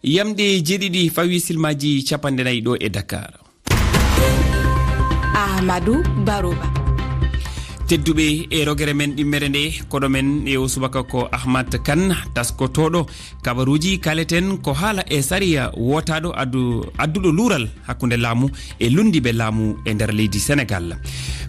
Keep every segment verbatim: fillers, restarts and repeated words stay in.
Yamɗe jeeɗiɗi fawi silmaaji capanɗe nayi ɗo e Dakar. Ahmadou Baroba. Tedduɓe e rogere men ɗimmere nde, koɗo men e o subaka ko Ahmad Kan, taskotooɗo kabaruuji. Kaleten ko haala e sariya wootaaɗo addu-, adduɗo luural hakkunde laamu e lunndiiɓe laamu e nder leydi Senegaal.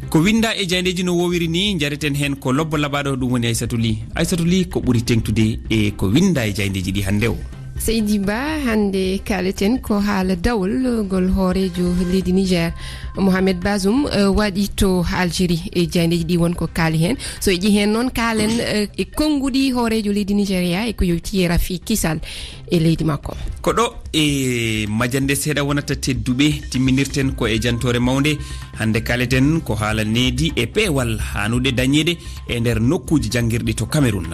Ko winnda e jayndeeji no woowiri ni, njareten heen ko lobbo laɓaaɗo, ɗum woni Aysatu Li. Aysatu Li, ko ɓuri teeŋtude e ko winnda e jayndeeji ɗi hannde o? Seydi Ba, hannde kaaleten ko haala dawol ngol hooreejo leydi Niger, Mohamed Bazoum, eh, waɗi to Algérie. E jayndeeji ɗi won ko kaali heen. So e ƴi heen noon, kaalen, eh, e konnguɗi hooreejo leydi Nigeria e ko yowti e rafi kisal e leydi makko. Ko ɗo e majjannde seeɗa wonata, tedduɓe, timminirten ko e jantoore mawnde. Hannde kaaleten ko haala needi e peewal haanuɗe dañeede e nder nokkuuji janngirɗi to Cameroun.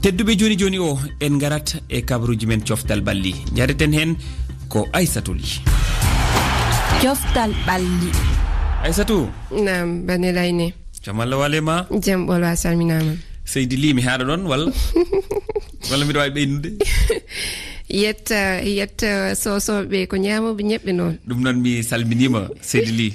Tedduɓe, jooni jooni o, en ngarat e kabaruuji men coftal ɓalli. Njareten heen ko Aysatu Li. Coftal ɓalli. Aysatu. Naam, Bane Layne. Jam Allah wale ma? Jam ɓolo, a salminaama. Seydi Li, mi haaɗa ɗon, walla? Walla miɗo waawi ɓeydude? Yetta, yetta soosooɓe ko ñaamooɓe ñebbe noon. Ɗum noon, mi salminiima, Seydi Li.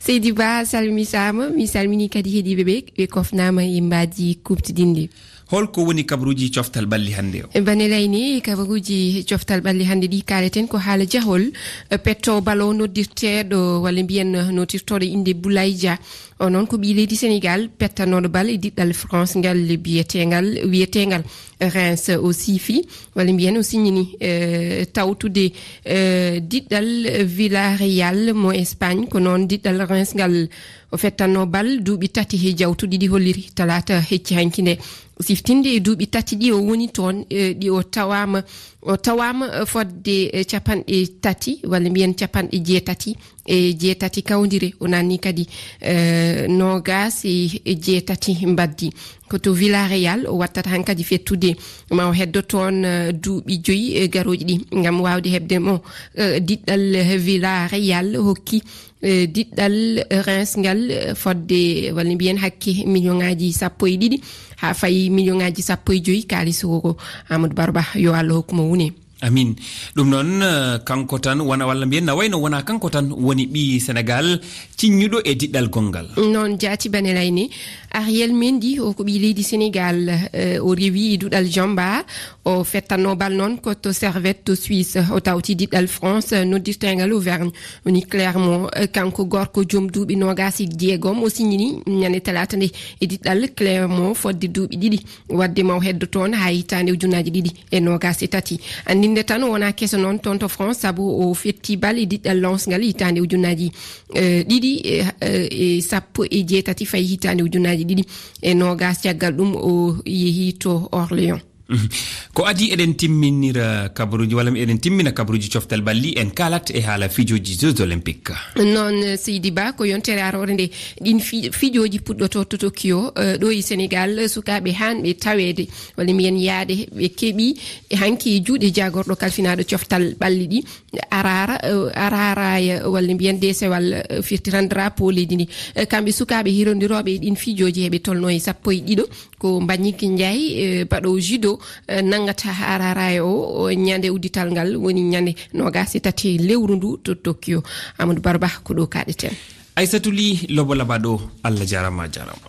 Seydi Ba, salmitaama, mi salminii kadi heɗiiɓe ɓe, ɓe kofnaama e mbaadi kuuɓtidinndi. Holko woni kabaruuji coftal ɓalli hannde o? E Bane Layne, kabaruuji coftal ɓalli hannde ɗi kaaleten ko haala jahol, eh, petto balo noddirteeɗo, walla mbiyen noddirtooɗo innde Boulaye Dia. O noon ko ɓii leydi Senegaal, pettanooɗo bal e diɗɗal France ngal biyeteengal, wiyeteengal Reims. O siifi, walla mbiyen o siññini, eh, tawtude, eh, diɗɗal Villarreal mo Espagne, ko noon diɗɗal Reims ngal o fettanno bal duuɓi tati he jawtuɗi ɗi holliri talaata hecci hanki nde. Siftinde e duuɓi tati ɗi o woni toon, eh, ɗi o tawaama, o tawaama, eh, fodde, eh, capanɗe tati, walla mbiyen capanɗe jeetati e jeetati kawndire. O nanni kadi, eh, noogaas e, e jeetati mbaddi. Ko to Villarreal o wattata hankadi fettude, ma o heddo toon, eh, duuɓi joyi, eh, garooji ɗi, ngam waawde heɓde mo, eh, diɗɗal Villarreal hokki, eh, diɗɗal Reims ngal, eh, fodde, walla mbiyen hakke, million ŋaaji sappo e ɗiɗi haa fayi million ŋaaji sappo e joyi kaalis wuro. Amadou Barba, yo Allah hokku mo wune. Amin. Ɗum noon, eh, kanko tan wona, walla mbiyen na wayno wona kanko tan woni ɓii Senegaal ciññuɗo e diɗɗal gonngal. Noon jaati Bane Layne. Ariel Mendy, o ko ɓii leydi Senegaal, eh, o rewi e duɗal Jamba, o fettanno bal noon ko to Servette to Suisse, o tawti diɗɗal France, eh, noddirteengal Auvergne, woni Clermont. Eh, kanko gorko joom duuɓi noogaas e jeegom, o siññini ñande talaata nde e diɗɗal Clermont fodde duuɓi ɗiɗi. Waɗde ma o heddo toon haa hitaande ujunnaaji ɗiɗi e noogaas e tati. Anndinde tan, wonaa keso noon toon to France, sabu o fetti bal e diɗɗal Lens ngal hitaande ujunnaaji, eh, ɗiɗi e, eh, e sappo e jeetati fayi hitaande ujunnaaji ɗiɗi e noogaas. Caggal ɗum, o yehi to Orléans. Mhm. Ko adii eɗen timminira kabaruuji, walla eɗen timmina kabaruuji coftal ɓalli, en kaalat e haala fijooji Jeux Olympiques. Noon, Seydi Ba, ko yontere aroore nde ɗin fi-, fijooji puɗɗoto to Tokyo, eh, ɗo e Senegaal, sukaaɓe haanɓe taweede, walla mbiyen yahde, ɓe keɓi e hanki e juuɗe jaagorɗo kalfinaaɗo coftal ɓalli ɗi, Arara, eh, Araraya, walla mbiyen deesewal, eh, firti tan drapeau leydi ndi. Eh, kamɓe sukaaɓe hirondirooɓe e ɗin fijooji heɓe tolno e sappo e ɗiɗo, ko Mbagnick Ndiaye, eh, baɗo judo, eh, nanngata Araraya o, o ñande uddital ngal woni ñande noogaas e tati lewru ndu to Tokyo. Amadou Barba, ko ɗo kaaɗeten. Aysatu Li, lobo laba ɗo. Allah jaaraama, a jaaraama.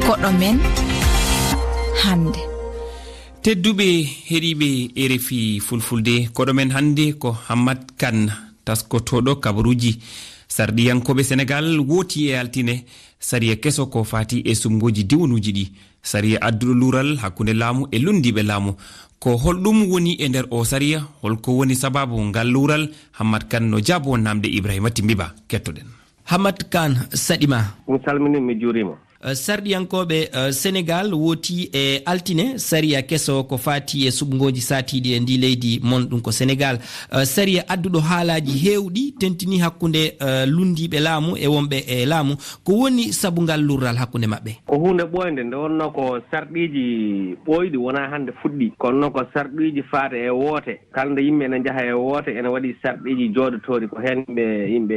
Koɗo men hannde. Tedduɓe heɗiiɓe R F I Fulfulde, koɗo men hannde ko Hammat Kan, taskotooɗo kabaruuji. Sarɗiyankooɓe Senegaal wooti e altine sariya keso ko faati e suɓngooji diwnuuji ɗi. Sariya adduɗo luural hakkunde laamu e lunndiiɓe laamu. Ko holɗum woni e nder o sariya? Holko woni sabaabu ngal luural? Hammat Kan no jaabo naamnde Ibrahima Timbi Ba. Kettoɗen. Hammat Kan, saɗi ma. Mi salmini, mi juurima. Eh, sarɗiyankooɓe, eh, Senegaal wooti e altine sariya keso ko faati e suɓngooji saatiiɗi e ndi leydi mon, ɗum ko Senegaal. Eh, sariya adduɗo haalaaji heewɗi tentini hakkunde, eh, lunndiiɓe laamu e wonɓe e laamu. Ko woni sabu ngal lurral hakkunde maɓɓe? Ko huunde ɓooynde, nde wonnoo ko sarɗiiji ɓooyɗi, wonaa hannde fuɗɗii. Kono noon ko sarɗiiji faade e woote. Kala nde yimɓe ene njaha e woote, ene waɗi sarɗiiji jooɗotooɗi. Ko heen yimɓe, yimɓe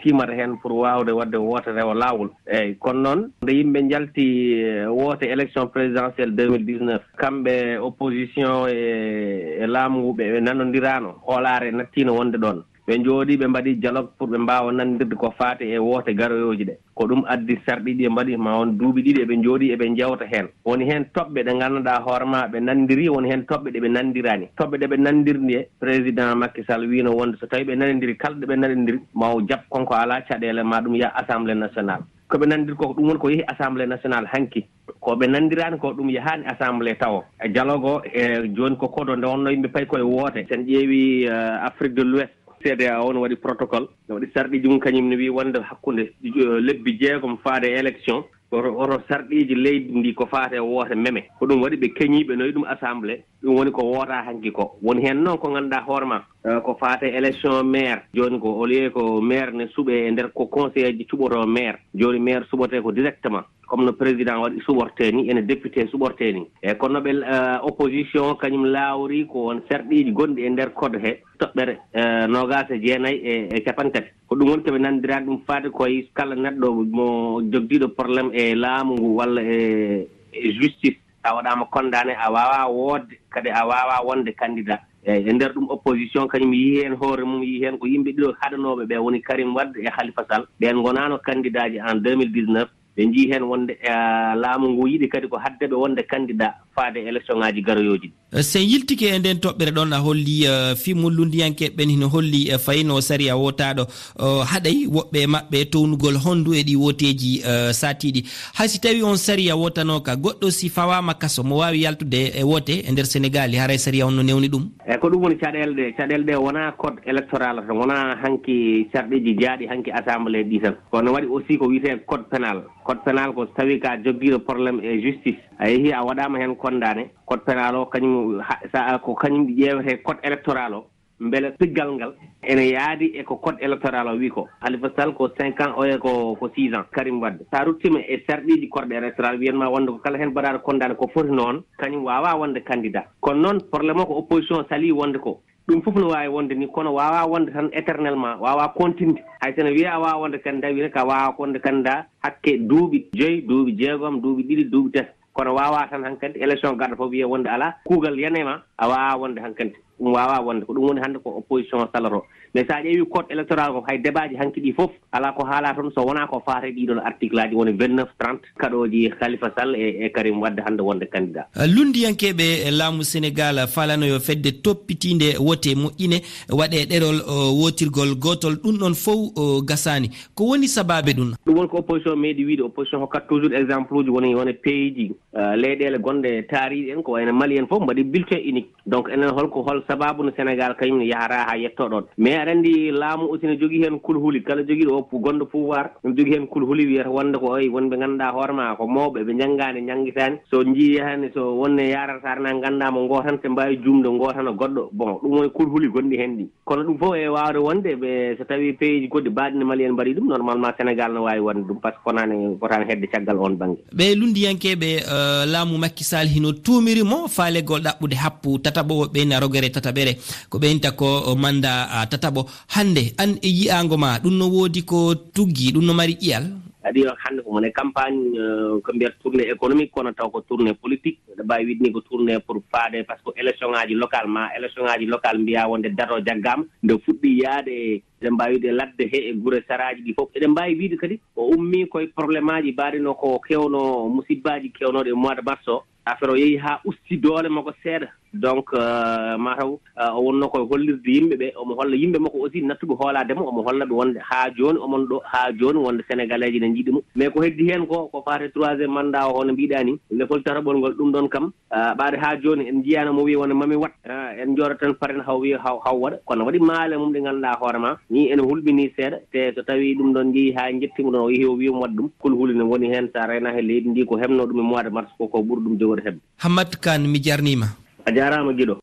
tiimata heen pour waawde waɗde woote rewa laawol. Eeyi, kono noon nde yimɓe Ɓe njalti, eh, woote élection présidentielle deux mille dix-neuf. Kamɓe opposition e, e laamu ngu ɓe, ɓe nanondiraano, hoolaare nattiino wonde ɗoon. Ɓe njooɗii, ɓe mbaɗi dialogue pour ɓe mbaawa nanndirde ko faati e woote garoyooji ɗe. Ko ɗum addi sarɗiiji ɓe mbaɗi, ma won duuɓi ɗiɗi eɓe njooɗii eɓe njewta heen. Woni heen toɓɓe ɗe ngannduɗaa hoore ma ɓe nanndiri, woni heen toɓɓe ɗe ɓe nanndiraani. Toɓɓe ɗe ɓe nanndiri ɗe, président Macky Sall wiino wonde so tawi ɓe nanondiri, kala ɗe ɓe nanondiri, ma o jaɓ kon ko alaa caɗeele, ma ɗum yaha Assemblée nationale. Ko ɓe nanndiri ko, ɗum woni ko yehi Assemblée nationale hanki. Ko ɓe nanndiraani ko, ɗum yahaani Assemblée tawo. E dialogue o, e jooni ko kodo nde wonno yimɓe payi koye woote. Sen ƴeewi, eh, Afrique de l'Ouest, C D A O no waɗi protocole, no waɗi sarɗiiji mum, kañum ne wiyi wonde hakkunde, eh, lebbi jeegom faade e élection, woto, woto sarɗiiji leydi ndi ko faate e woote meme. Ko ɗum waɗi ɓe keñii, ɓe noyi ɗum Assemblée. Ɗum woni ko woota hanki ko. Woni heen noon ko ngannduɗaa hoore ma, eh, ko faate élection maire. Jooni ko, au lieu ko maire ne suɓe e nder ko conseiller ji cuɓoto maire, jooni maire suɓote ko directement. Comme no président waɗi suɓortee ni, ene député suɓortee ni. E kono ɓe, eh, opposition kañum laawri ko won sarɗiiji gonɗi e nder code he, toɓɓere, eh, noogaas e jeenayi e, e capanɗe tati. Ko ɗum woni ko ɓe nanndiraani ɗum faade koye kala neɗɗo mo jogdiiɗo problème e laamu ngu walla e, e justice. A waɗaama condamné, a waawaa wootde, kadi a waawaa wonde candidat. E, e nder ɗum, opposition kañum yii heen hoore mum, yii heen ko yimɓe ɗiɗo haɗanooɓe ɓe, woni Karim Wade e Khalifa Sall. Ɓeen ngonaano candidaaji en deux mille dix-neuf. Ɓe njii heen wonde, eh, laamu ngu yiɗi kadi ko haɗde ɓe wonde candidat faade e élection ŋaaji garoyooji ɗi. Eh, so en yiltike e nden toɓɓere ɗon, a holli, eh, fii mum lunndiyankeeɓe ɓen hino holli, eh, fayno sariya wootaaɗo, eh, haɗay woɓɓe e maɓɓe townugol honndu e ɗi wooteeji, eh, saatiiɗi. Hay si tawii on sariya wootanooka, goɗɗo si fawaama kaso, mo waawi yaltude e woote e nder Senegaal, haray sariya on no newni ɗum? E ko ɗum woni caɗeele ɗe, caɗeele ɗe wonaa code électoral, wonaa hanki sarɗiiji jaaɗi hanki Assemblée ɗi tan. Kono waɗi aussi ko wiyetee code pénal. Code pénal ko so tawii ka joggiiɗo problème e justice, a yehi a waɗaama heen condamné, code pénal o kañum ha-, sa, ko kañum ƴeewetee code électoral o, mbele piggal ngal ene yaadi e ko code électoral o wi ko. Khalifa Sall ko cinq ans, oya ko, ko six ans. Karim Wade, sa ruttiima e sarɗiiji code électoral, wiyan ma wonde ko kala heen mbaɗaaɗo condamné ko foti noon, kañum waawaa wonde candidat. Kono noon, problème o ko opposition salii wonde ko. Ɗum fof no waawi wonde ni, kono waawaa wonde tan éternellement, waawaa continde. Hay so no wiyee a waawaa wonde candidat, wiyete ka waawaa wonde candidat hakke duuɓi joyi, duuɓi jeegom, duuɓi ɗiɗi, duuɓi tati. Kono waawaa tan hankadi élection garɗo fof wiyee wonde alaa, kuugal yanee ma, a waawaa wonde hankadi. Ɗum waawaa wonde, ko ɗum woni hannde ko opposition o saloto. Mais so a ƴeewi code électoral ko, hay débat ji hanki ɗi fof, alaa ko haalaa toon so wonaa ko faati e ɗiɗon article aji woni vingt-neuf, trente, kaɗooji Khalifa Sall e, e Karim Wade hannde wonde candidat. Lunndiyankeeɓe e laamu Senegaal faalano yo fedde toppitiinde wote moƴƴine waɗee ɗerol, o, wootirgol gootol, ɗum ɗon fof, o, gasaani. Ko woni sabaabe ɗum? Ɗum woni ko opposition meeɗi wiide. Opposition hokkat toujours exemple uji woni, woni pays ji, eh, leyɗeele gonɗe taariiɗe en, ko wayno Mali en fof mbaɗi bulletin unique. Donc, enen holko, hol sabaabu no Senegaal kañum ne yahata haa yettoo ɗoon? Mais aɗa anndi laamu aussi ne jogii heen kulhuli. Kala jogiiɗo o pu-, gonɗo pouvoir, ne jogii heen kulhuli wiyata wonde ko oy, wonɓe ngannduɗaa hoore ma ko mawɓe, ɓe njanngaani, njanngitaani. So njii yahani, so wonne yaarata, so arana nganndaa mo ngootan, ɓe mbaawi juumde ngootana goɗɗo. Bon, ɗum woni kulhuli gonɗi heen ɗi. Kono ɗum fof e waawde wonde, ɓe, so tawii pays ji goɗɗi baaɗi no Mali en mbaɗi ɗum, normalement Senegaal no waawi wonde ɗum, par ce que konaani, fotaani hedde caggal oon bannge. Ɓe lunndiyankeeɓe, eh, laamu Macky Sall hino tuumiri mo faalegol ɗaɓɓude happu tataɓo, ɓeyna rogere tataɓere. Ko ɓeynta ko, o, manda, a, tataɓo. Hannde, an e yi'aango ma, ɗum no woodi ko tuggi, ɗum no mari ƴi'al? Kadi o hannde ko woni campagne, eh, ko mbiyata tournée économique, kono taw ko tournée politique. Eɗen mbaawi wiide ni ko tournée pour faade, par ce que élection ŋaaji local, ma élection ŋaaji local mbiyaa wonde date o jaggaama, nde fuɗɗi yaade, eɗen mbaawi wiide ladde he e gure saraaji ɗi fof. Eɗen mbaawi wiide kadi o ummii koye problème aji mbaɗi no ko kewno, musibbaaji kewnooɗi e mois de mars o. Affaire o yehi haa usti doole makko seeɗa. Donc, euh, mataw, euh, o wonno koye hollirde yimɓe ɓe, omo holla yimɓe makko aussi nattuɓe hoolaade mo, omo holla ɓe wonde haa jooni omon ɗo, haa jooni wonde Sénégalais ji ne njiɗi mo. Mais ko heddi heen ko, ko faati troisième mandat o, hono mbiɗa ni, lefol tataɓol ngol, ɗum ɗon kam, ah, ɓaade haa jooni en njiyaano mo wiya wonde mami waɗ. Ah, en njooɗo tan paren haw wiya haw, haw waɗa. Kono waɗi maale mum ɗi ngannduɗaa hoore ma, ni ene hulɓini seeɗa, te so tawii ɗum ɗon jeyi haa njetti mo ɗon, o yehi o wiya mo waɗ ɗum, kulhuli ne woni heen, so a reenaaki e leydi ndi ko heɓno ɗum e mois de mars ko, ko ɓuri ɗum jogorde heɓde. Hammat Kan, mi jarniima. A jaaraama giɗo.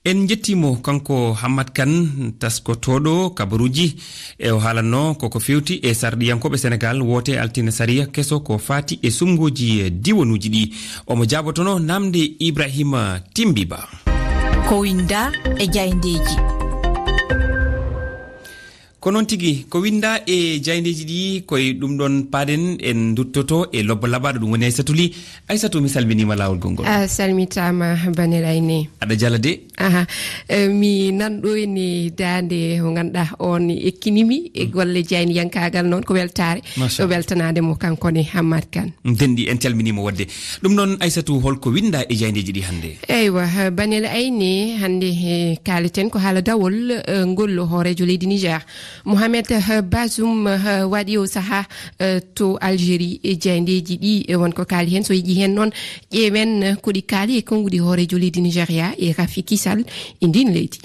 En njettii mo, kanko Hammat Kan, taskotooɗo kabaruuji, e o haalanno koko fewti e sarɗiyankooɓe Senegaal woote altine sariya keso ko faati e suɓngooji diwanuuji ɗi. Omo jaabotono naamnde Ibrahima Timbi Ba. Ko winnda e jayndeeji. Ko noon tigi, ko winndaa e jaayndeeji ɗi, ko e ɗum ɗoon paaɗen, en nduttoto e lobbo laɓaaɗo, ɗum woni Aysatu Li. Aysatu, mi salminiima laawol gonngol. A salmitaama, Banel Ayne. Aɗa jala de. Aha, eh, mi nan ɗo ene daande mo ngannduɗaa oon ekkinimi e golle jaayndiyankaagal noon ko weltaare. Machallah. Ɗo weltanaade mo kanko ne Hammad Kan. Ndenɗi, en calminiima waɗde. Ɗum noon, Aysatu, holko winndaa e jaayndeeji ɗi hannde? Eywa, Banel Ayne, hannde he kaaleten ko haala dawol, eh, ngol hooreejo leydi Niger. Mohamed, eh, Bazoum, eh, waɗi o sahaa, eh, to Algérie e jaayndeeji ɗi, eh, won ko kaali heen. So yiɗi heen noon, ƴeewen, eh, ko ɗi kaali e konnguɗi hooreejo leydi Nigeria e Rafi Kisal e ndiin leydi.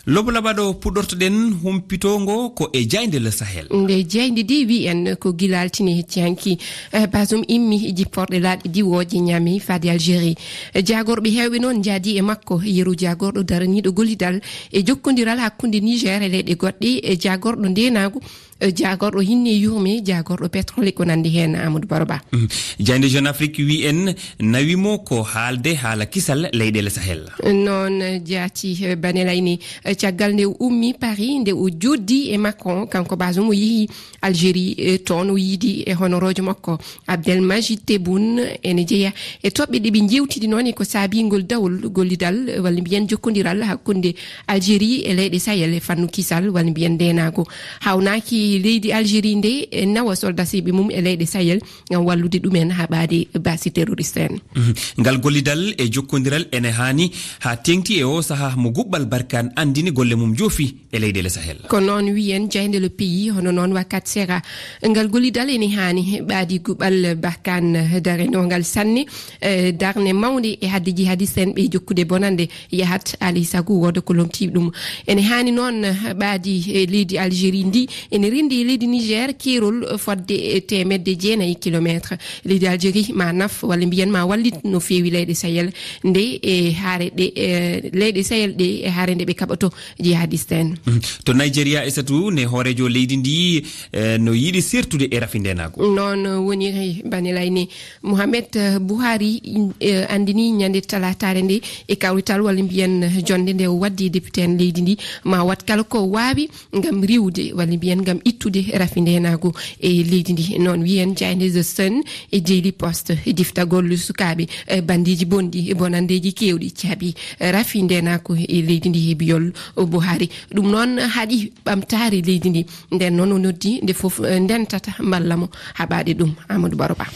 Lobo laɓaaɗo puɗɗortoɗen humpitoongo ko e jaaynde Le Sahel. Nde jaaynde ndi wi en ko gila altine hecci hanki, eh, Bazoum immi jipporɗe laaɗe diwooje Niamey faade Algérie. Jaagorɓe heewɓe noon njaadi e makko, yeru jaagorɗo daraniiɗo gollidal e jokkondiral hakkunde Niger e leyɗe goɗɗe, e jaagorɗo ndeenaagu, eh, jaagorɗo hinne yurme, jaagorɗo pétrole, ko nanndi heen, Amadou Baro Ba. Mhm. Jaaynde Jeune Afrique wi en nawi mo ko haalde haala kisal leyɗeele Sahel. Noon jaati, eh, Banel Ayne, eh, caggal nde o ummi Paris, nde o joddi e Macron, kanko Bazoum o yehi Algérie, eh, toon o yiidi e honoroojo makko Abdelmajid Tebboune, ene jeya e toɓɓe ɗe ɓe njeewtidi noon e ko saabii ngol dawol gollidal, eh, walla mbiyen jokkondiral hakkunde Algérie e leyɗe Sahel e fannu kisal, walla mbiyen ndeenaagu. Haawnaaki leydi Algérie nde, eh, nawa soldasiiɓe mum e leyɗe Sahel ngam wallude ɗumen haɓaade baasi terroriste en. Mhm. Ngal gollidal e jokkondiral ene haani haa teeŋti e oo sahaa mo Guɓɓal Barkaan anndini golle mum njoofi e leyɗeele Sahel. Ko noon wiyen jaaynde Le Pays, hono noon Wakat Sera. Ngal gollidal ene haani ɓaadi Guɓɓal Barkaan darenoogal sanne, eh, darnde mawnde e hadde jihadiste en ɓe jokkude bonannde yahat alay sago wooda ko lomtii ɗum. Ene haani noon, eh, ɓaadi, eh, leydi Algérie ndi ene renndi e leydi Niger keerol, eh, fodde, eh, teemedde jeenayi kilomeetre. Leydi Algérie ma naf walla mbiyen ma wallit no feewi leyɗe Sahel nde e haare ɗe, eh, leyɗe Sahel ɗe e haare nde ɓe kaɓoto jihadiste en. Mhm. To Nigeria, Aysatu, ne hooreejo leydi ndi, eh, no yiɗi sertude e rafi ndeenaagu. Noon woniri, Banel Ayne. Mohamed, eh, Buhari, eh, anndini ñande talaataare nde e kawrital walla mbiyen, eh, jonnde nde o waddi e député en leydi ndi, ma waɗ kala ko waawi ngam riiwde walla mbiyen ngam ittude rafi ndeenaagu e leydi ndi. Noon wiyen jaaynde The Sun e Daily Post e diftagol sukaaɓe, eh, banndeeji bonɗi e bonanndeeji keewɗi caabi, eh, rafi ndeenaagu e leydi ndi e biyol Buhari. Ɗum noon haɗi ɓamtaare leydi ndi. Nden noon o noddi nde fof, eh, ndentata mballa mo haɓaade ɗum, Amadou Baro Ba.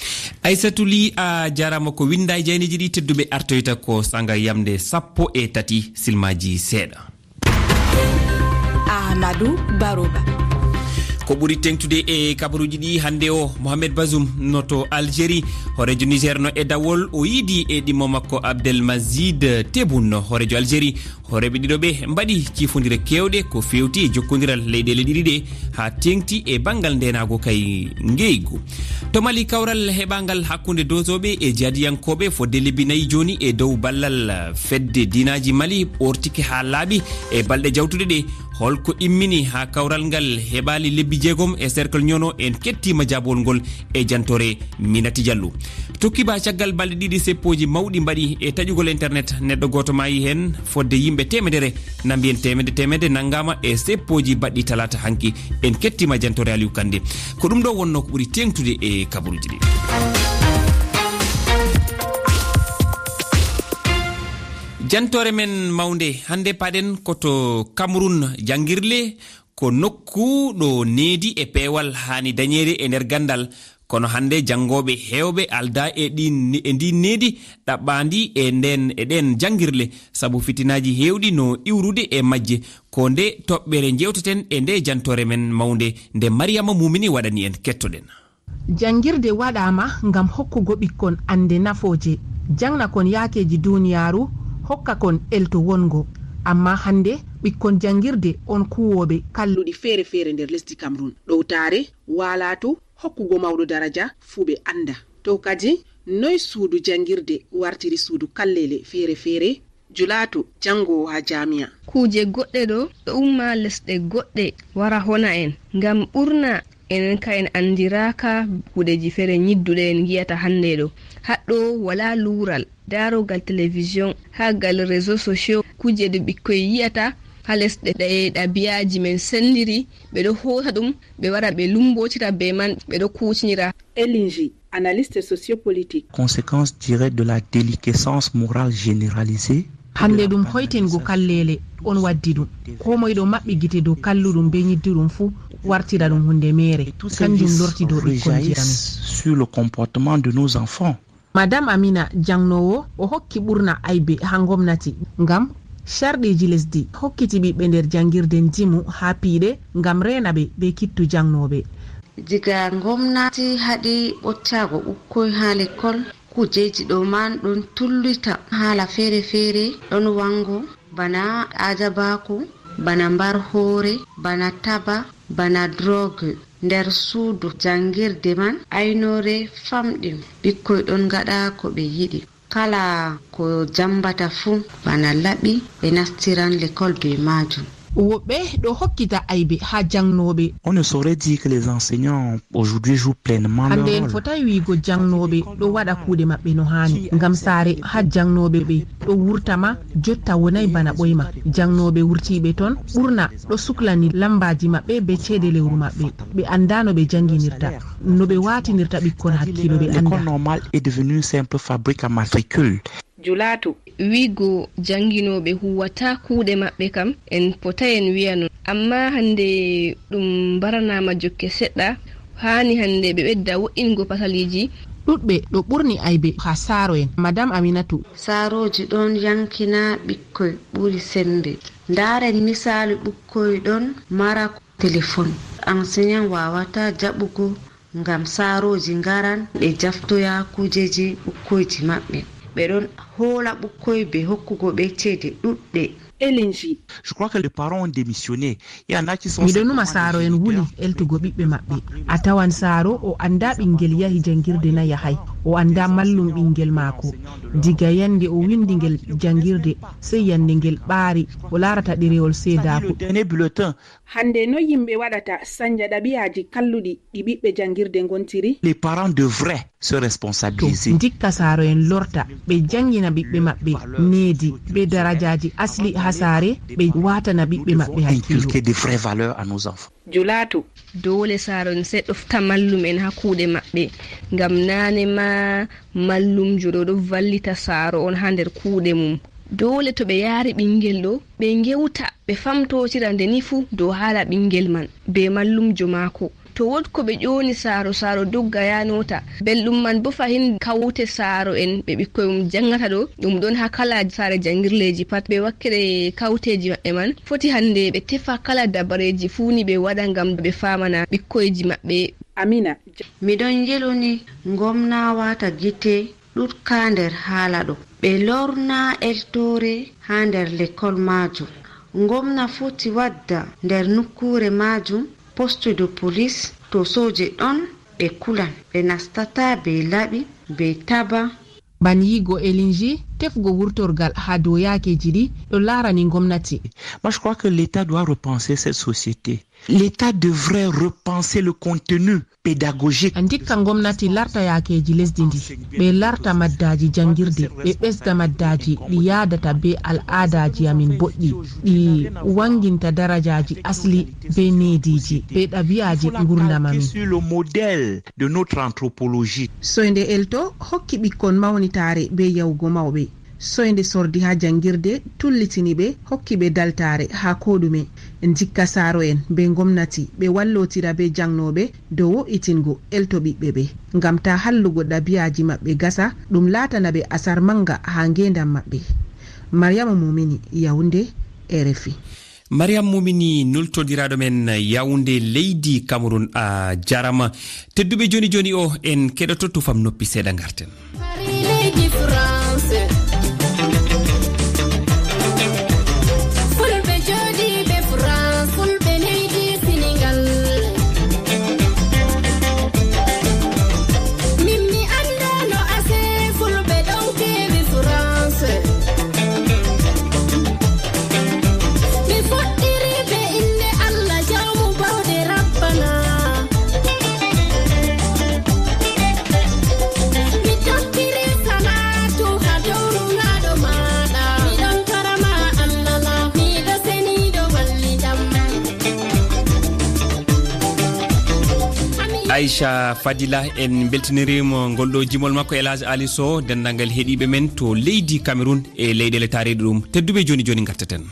Aysatu Li, a jaaraama. Ko winndaa e jaayndeeji ɗi, tedduɓe artoyta ko sanga yamde sappo e tati silmaaji seeɗa. Amadou Baro Ba. Ko ɓuri teeŋtude e kabaruuji ɗi hannde o, Mohamed Bazoum no to Algérie, hooreejo Niger no e dawol, o yiidi e ɗimmo makko Abdelmajid Tebboune, hooreejo Algérie. Hooreeɓe ɗiɗo ɓe mbaɗi ciifondire keewɗe ko feewti e jokkondiral leyɗeele ɗiɗi ɗe, haa teeŋti e banngal ndeenaagu kay ngeygu. To Mali, kawral heɓaangal hakkunde dozooɓe e jihadiyankooɓe fodde lebbi nayi jooni e dow ballal fedde diinaaji Mali ɓoortike haa laaɓi e balɗe jawtuɗe ɗe. Holko immini haa kawral ngal heɓaali lebbi jeegom e cercle Ñono? En kettiima jaabowol ngol e jantoore Minati Jallo. Tokkiba caggal balɗe ɗiɗi seppooji mawɗi mbaɗi e taƴugol internet, neɗɗo gooto maayi heen, fodde yimɓe teemedere, na mbiyen teemedde teemedde nanngaama e seppooji baɗɗi talaata hanki. En kettiima jantoore Aliou Kande. Ko ɗum ɗo wonnoo ko ɓuri teeŋtude e kabaruuji ɗi. Jantoore men mawnde hannde, paɗen ko to Cameroun. Janngirle ko nokku ɗo needi e peewal haani dañeede e nder ganndal. Kono hannde, janngooɓe heewɓe aldaa e ɗin, e ndin needi ɗaɓɓaandi e nden, e ɗen janngirle, sabu fitinaaji heewɗi no iwrude e majje. Ko nde toɓɓere njeewteten e nde jantoore men mawnde, nde Mariama Mumini waɗani en. Kettoɗen. Janngirde waɗaama ngam hokkugo ɓikkon annde nafooje, jangna kon yaakeeji duniyaaru, hokka kon elto wongo. Ammaa hannde, ɓikkon janngirde on kuwooɓe kalluɗi feere-feere nder lesdi Cameroun. Ɗowtaare, waalatu, hokkugo mawɗo daraja, fuu ɓe annda. To kadi, noy suudu janngirde wartiri suudu kalleele feere-feere? Julaatu, janngoowo haa jaamiya. Kuuje goɗɗe ɗo, ɗo umma lesɗe goɗɗe, wara hona en. Ngam ɓurna enen ka en anndiraaka kuuɗeji feere nyidduɗe en ngi'ata hannde ɗo. Haɗɗo walaa luural, daarogal television, haa gal réseaux sociaux, kuuje ɗe ɓikkoy yi'ata haa lesɗe ɗe ɗabi'aaji men senndiri, ɓe ɗo hoosa ɗum, ɓe wara ɓe lummbotira bee man, ɓe ɗo kuutinira. Elinji, analyste sociopolitique. Conséquence directe de la déliquescence morale généralisée. Hannde ɗum hoytengo kalleele on waddi ɗum. Koo moy ɗo maɓɓi gite dow kalluɗum bee nyidduɗum fuu, wartira ɗum huunde meere. Kanjum lorti dow ɓikkonji amin. Sur le comportement de nos enfants. Madame Amina, jangnoowo, o hokki ɓurna aybe haa ngomnati, ngam carɗiiji lesdi hokkiti ɓiɓɓe nder janngirde njimu haa piiɗe ngam reena ɓe bee kittu jangnooɓe. Diga ngomnati haɗi ɓottaago ɓukkoy haa lekkol, kujeeji ɗo man ɗon tullita haala feere-feere, ɗon waŋgo, bana ajabaku, bana mbar hoore, bana taba, bana drogue. Nder suudu janngirde man, aynoore famɗi, ɓikkoy ɗon ngaɗa ko ɓe yiɗi. Kala ko jambata fuu, bana laɓi, ɓe nastiran lekkol bee maajum. Woɓɓe ɗo hokkita aybe haa jangnooɓe. On ne saurait dire que les enseignants aujourd'hui jouent pleinement leur rôle. Hannde en fotaay wi'go jangnooɓe ɗo waɗa kuuɗe maɓɓe no haani. Ngam saare haa jangnooɓe ɓe ɗo wurta ma, jotta wonaay bana ɓoyma. Jangnooɓe wurtiiɓe ton, ɓurna ɗo suklani lambaaji maɓɓe bee ceede lewru maɓɓe. Ɓe anndaa no ɓe jannginirta, no ɓe waatinirta ɓikkon hakkiilo ɓe anndaa. L'école normale est devenue une simple fabrique à matricule. Julaatu. Wi'go jannginooɓe huuwataa kuuɗe maɓɓe kam, en potaay en wi'a non. Ammaa hannde ɗum mbaranaama jokke seɗɗa, haani hannde ɓe ɓedda wo'ingo pasaliiji. Ɗuuɗɓe ɗo ɓurni aybe haa saaro'en. Madame Aminatu. Saarooji ɗon yaŋkina ɓikkoy ɓuri semmbe. Ndaaren misaalu ɓukkoy ɗon mara telefon. Enseignant waawataa jaɓugo ngam saarooji ngaran ɓe jaftoya kujeeji ɓukkoyji maɓɓe. Ɓe ɗon hoola ɓukkoy bee hokkugo ɓe ceede ɗuuɗɗe. Elinji. Je crois que les parents ont démissionné. Il y en a qui sont... Miɗo numa saaro'en wuli eltugo ɓiɓɓe maɓɓe. A tawan saaro o anndaa ɓinngel yahi janngirde na yahaay. O anndaa mallum ɓinngel maako. Diga yannde o winndi ngel janngirde, sey yannde ngel ɓaari, o laarata ɗerewol seedaaku. Le dernier bulletin. Hannde noy yimɓe waɗata sanja ɗabi'aaji kalluɗi ɗi ɓiɓɓe janngirde ngontiri? Les parents devraient se responsabiliser. To ndikka saaro'en lorta, ɓe janngina ɓiɓɓe maɓɓe needi, bee darajaaji asli haa saare, ɓe waatana ɓiɓɓe maɓɓe hakkiilo. Inculquer de vraies valeurs à nos enfants. Julaatu. Doole saaro'en sey ɗofta mallum'en haa kuuɗe maɓɓe, ngam naane ma mallumjo ɗo ɗo vallita saaro on haa nder kuuɗe mum. Doole to ɓe yaari ɓinngel ɗo, ɓe ngewta, ɓe famtootira nde ni fuu dow haala ɓinngel man bee mallumjo maako. To wood ko ɓe ƴooni saaro, saaro dogga yaha noota. Belɗum man boo fahin kawte saaro'en ɓe ɓikkoy mum janngata ɗo, ɗum ɗon haa kala saare janngirleeji pat. Bee wakkere kawteeji maɓɓe man, foti hannde ɓe tefa kala dabareeji fuu ni ɓe waɗa ngam ɓe faamana ɓikkoyji maɓɓe. Amina. Miɗon yeloni ngomna waata gite ɗuuɗka nder haala ɗo. Ɓe lorna eltoore haa nder lekkol maajum. Ngomna foti wadda nder nokkuure maajum poste de police to sooje ɗon, ɓe kulan. Ɓe nastataa bee laɓi, bee taba. Ban yigo Elinji, tefgo wurtorgal haa dow yaakeeji ɗi ɗo laarani ngomnati. Moi, je crois que l'État doit repenser cette société. L'État devrait repenser le contenu pédagogique. Ndikka ngomnati larta yaakeeji lesdi ndi, ɓe larta maddaaji janngirde, ɓe ɓesda maddaaji ɗi yaadata bee al'aadaaji amin boɗɗi, ɗi wannginta darajaaji asli bee neediiji, bee ɗabi'aaji ngurndam amin. Sur le modèle de notre anthropologie. Soynde elto hokki ɓikkon mawnitaare bee yahugo mawɓe. Soynde sordi haa janngirde tullitini ɓe, hokki ɓe daltaare haa koo ɗume. Ndikka saaro'en bee ngomnati ɓe wallotira bee jaŋnooɓe dow wo'itingo elto ɓiɓɓe ɓe, ngam taa hallugo ɗabi'aaji maɓɓe gasa, ɗum laatana ɓe asar maŋga haa ngeendam maɓɓe. Maryama Mumini, Yaoundé, R F I. Mariam Mumini, nultondiraaɗo men Yaoundé, leydi Cameroun, a jarama. Tedduɓe, joni joni o, en keɗoto tufam noppi seeɗa, ngarten. Paris leydi France. Fulɓe jooɗiiɓe France, fulɓe leydi Senegal. Min mi anndaano ase fulɓe ɗon keewi France. Mi fuɗɗiri be innde Allah jawmu bawɗe Rabbana. Mi tokkiri salaatu haa dow Aisha Fadila, en mbeltiniriima ngol ɗo jimol makko, El Hadj Ali Sow, denndaangal heɗiiɓe men to leydi Cameroun e leyɗeele taariiɗe ɗum. Tedduɓe, jooni jooni ngartaten.